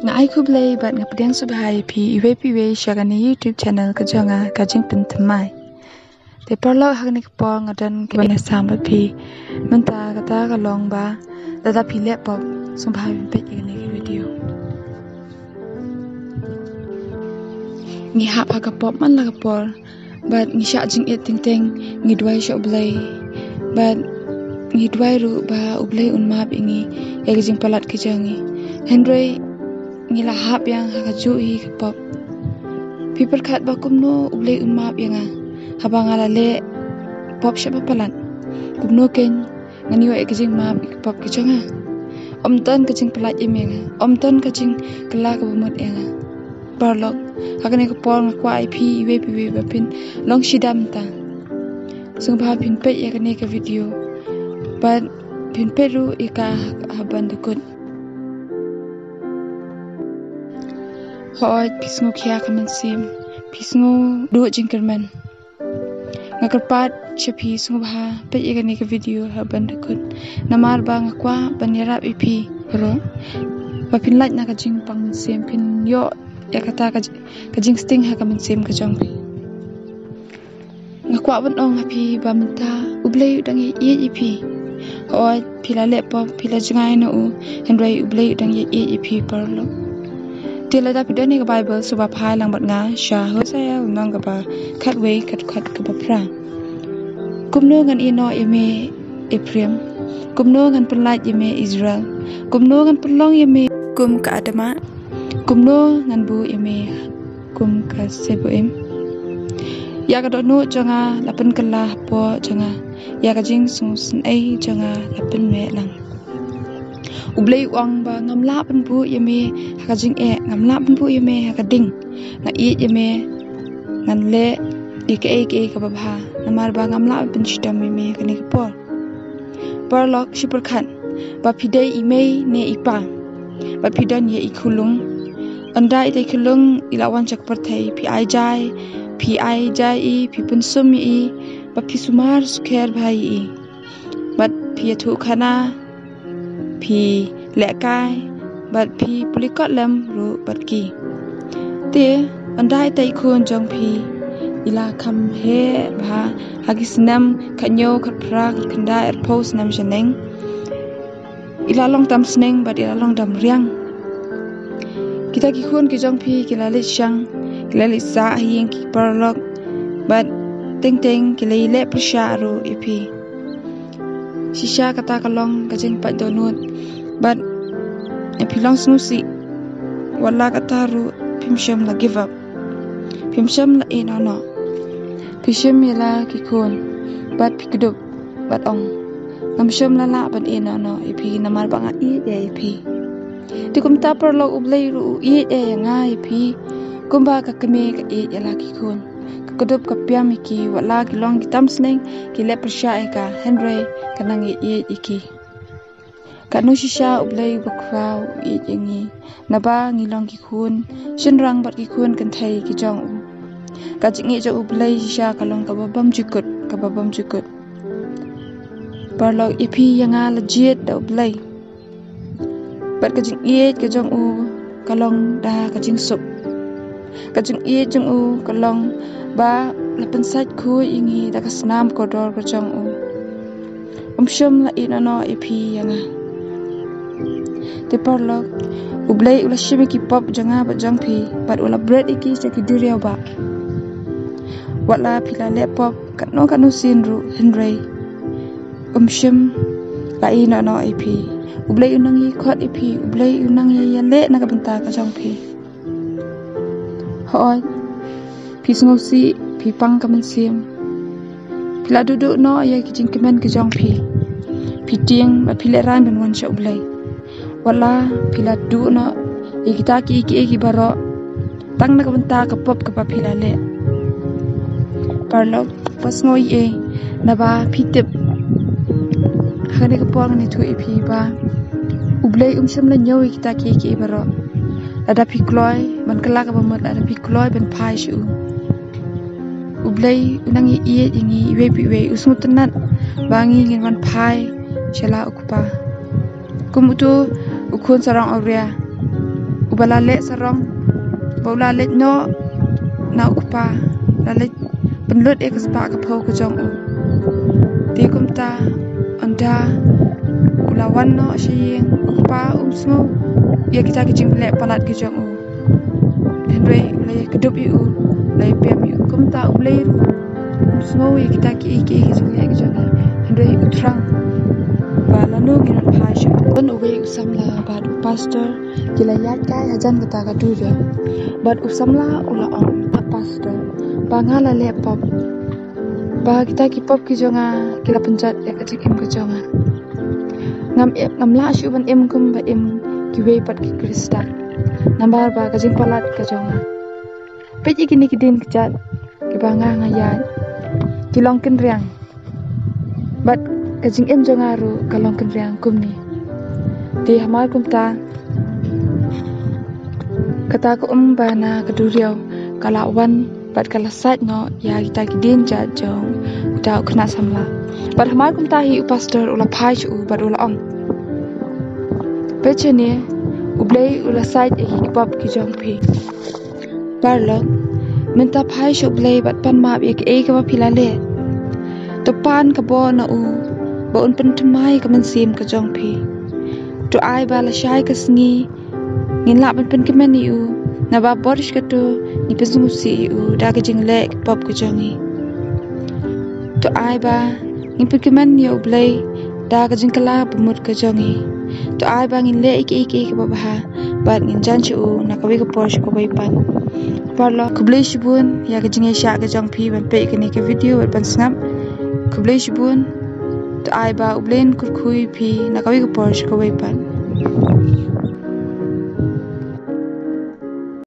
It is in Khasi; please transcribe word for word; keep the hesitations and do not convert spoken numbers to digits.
Nga ai khublei bad nga pdiang sngewbha ïa phi iwei pa iwei sha kane YouTube channel ka jong nga, Ka Jingpynthymmai. Te paralok, ha kane ka por nga don kaba ïasam bad phi. Mynta kata ka long ba lada phi leh pop, sngewbha phin peit ïa kane ka video. Ngi hap ha ka pop man la ka por, bad ngi shah jingit teng teng, ngi duwai sha U Blei. Bad ngi duwai ruh ba U Blei un map ïa ngi ïa ka jingpalat ka jong ngi. Hynrei ngi la hap ïa nga ha kajuh hi ka pop. Phi pyrkhat ba kumno U Blei un map ïa nga haba nga la leh pop shaba palat? Kumno kein ngan ïoh ïa ka jingmap ïa ka pop ka jong nga? Ym don ka jingpyllait im ïa nga, ym don ka jingkylla kaba mut ïa nga. Paralok, ha kane ka por nga kwah ïa phi iwei pa iwei ba phin long shitom mynta. Sngewbha phin peit ïa kane ka video bad phin peit ruh ïa ka ha ban da kut. Hooid, phi sngew khia ka mynsiem, phi sngew duh jingkyrmen. Nga kyrpad sha phi, sngewbha peit ïa kane ka video ha ban da kut. Namar ba nga kwah ban ïarap ïa phi ruh ba phin lait na ka jingpang mynsiem, phin ïoh ïa kata ka j-, ka jingsting ha ka mynsiem ka jong phi. Nga kwah ban ong ha phi ba mynta U Blei u dang ïaieit ïa phi. Hooid, phi la leh pop, phi la jngai na u, hynrei U Blei u dang ïaieit ïa phi, paralok. Te lada phi don ïa ka Baibl, sngewbha phai lang bad nga sha Hosea lynnong kaba khatwei, khatkhat kaba phra. Kumno ngan ïehnoh ïa me, Ephraim? Kumno ngan pynlait ïa me, Israel? Kumno ngan pynlong ïa me kum ka Admah? Kumno ngan buh ïa me kum ka Seboim? Ïa ka dohnud jong nga la pynkylla hapoh jong nga, ïa ka jingsngewsynei jong nga la pynmeh lang. U Blei u ong ba ngam lah ban buh ïa me ha ka jingeh, ngam lah ban buh ïa me ha ka ding. Nga ïeit ïa me, ngan leh ïa kaei kaei kaba bha, namar ba ngam lah ban pynshitom ïa me ha kane ka por. Paralok, shu pyrkhat ba phi dei i mei ne i pa, ba phi don ïa i khunlung. Ynda ita i khunlung i la wan sha ka pyrthei, phi ai ja, phi ai ja ïa i, phi pynsum ïa i, ba phi sumar sukher bha ïa i. Bad phi ïathuh khana, phi lehkai, bad phi pule kot lem ruh bad ki. Te ynda ita i khun jong phi i la kham heh bha ha ki snem khathynñiew, khatphra, khatkhyndai, arphew snem shaneng, i la long tam sneng bad i la long tam riang. Kita ki khun ki jong phi ki la leit shang, ki la leit sah ha ïing ki paralok, bad teng teng ki la ïaleh pyrshah ruh ïa phi. Shisha kata ka long ka jingpait dohnud, bad phi long sngewsih, wat la kata ruh phim shym la give up. Phim shym la ïehnoh noh. Phi shim ïa la ki khun bad phi kdup bad ong, ngam shym la lah ban ïehnoh noh ïa phi namar ba nga ïeit ïa phi. Te kumta paralok, U Blei ruh u ïeit ïa nga ïa phi kumba ka kmie ka ïeit ïa la ki khun. Ka kdup ka piam ïa ki, wat la ki long ki tam sneng, ki leh pyrshah ïa ka, hynrei ka nang ïeit ïa ki. Katno shisha U Blei uba khraw u ïeit ïa ngi, naba ngi long ki khun shynrang bad ki khun kynthei ki jong u. Ka jingïeit jong U Blei shisha ka long kaba bymjukut, kaba bymjukut. Paralok, ïa phi ïa nga la jied da U Blei. Bad ka jingïeit ka jong u ka long da ka jingsuk. Ka jingïeit jong u ka long ba la pynsait khuid ïa ngi da ka snam kordor ka jong u. Um shym la ïehnoh noh ïa phi ïa nga. Te paralok, U Blei u la shim ïa ki pop jong nga bad jong phi, bad u la bret ïa ki sha ki duriaw bah. Wat la phi la leh pop katno katno sien ruh, hynrei um shym la ïehnoh noh ïa phi. U Blei u nang ïakhot ïa phi, U Blei u nang ïa, ïaleh na ka bynta ka jong phi. Hooid, phi sngewsih, phi pang ka mynsiem. Phi la duh duh noh ïa ki jingkmen ki jong phi. Phi tieng bad phi lehraiñ ban wan sha U Blei. Wat la phi la duh noh ïa kita kiei kiei ki baroh tang na ka bynta ka pop kaba phi la leh. Paralok, wat sngew ei ei naba phi tip. Ha kane ka por ngan ïathuh ïa phi ba U Blei um shym la ñiew ïa kita kiei kiei baroh. Lada phi kloi ban kylla kaba mut, lada phi kloi ban phai sha u, U Blei u nang ïeit ïa ngi iwei pa iwei. U sngewtynnat ba ngi ngin wan phai sha la u Kpa. Kum uto u khun sarong awria, uba la leh sarong, ba u la leit noh na u kpa, la leit pynlut ïa ka spah ka phew ka jong u. Te kumta, ynda u la wan noh sha ïing, u kpa um sngew ïa kita ki jingleh palat ki jong u. Hynrei u la ïakdup ïa u, la ïaphem ïa u. Kumta U Blei ruh um sngew ïa kita kiei kiei ki jingleh ki jong ngi. Hynrei u thrang ba lano ngin wan phai shuh. Bad uwei u samla bad u pastor ki la ïaid kai hajan kata ka duriaw. Bad u samla u la ong, "A pastor, ba nga la leh pop, ba kita ki pop ki jong nga ki la pynjot ïa ka jingim ka jong nga. Ngam, ngam lah shuh ban im kumba im kiwei pat ki Khristan, namar ba ka jingpalat ka jong nga. Peit ïa kine ki dienjat kiba nga nga ïaid, ki long kynriang. Bad ka jingim jong nga ruh ka long kynriang kumne." Te hamar kumta, kata ka um ba na ka duriaw ka la wan bad ka la sait noh ïa kita ki dienjat jong uta u khynnah samla. Bad hamar kumta hi u pastor u la phai sha u bad u la ong, "Peit shane, U Blei u la sait ïa ki pop ki jong phi." Paralok, mynta phai sha U Blei bad pan map ïa kaei kaba phi la leh. To pan ka bor na u ba un pynthymmai ka mynsiem ka jong phi. To ai ba lashai ka sngi ngin lah ban pynkmen ïa u, naba bor shi kato ngi pynsngewsih ïa u da ka jingleh ki pop ka jong ngi. To ai ba ngin pynkmen ïa U Blei da ka jingkylla bamut ka jong ngi. To ai ba ngin leh ïa kiei kiei kiba bha bad ngin jan sha u na kawei ka por sha kawei pat. Paralok, khublei shibun ïa ka jingïaishah ka jong phi ban peit kane ka video bad ban sngap. Khublei shibun. To ai ba U Blei un kyrkhu ïa phi na kawei ka por sha kawei pat.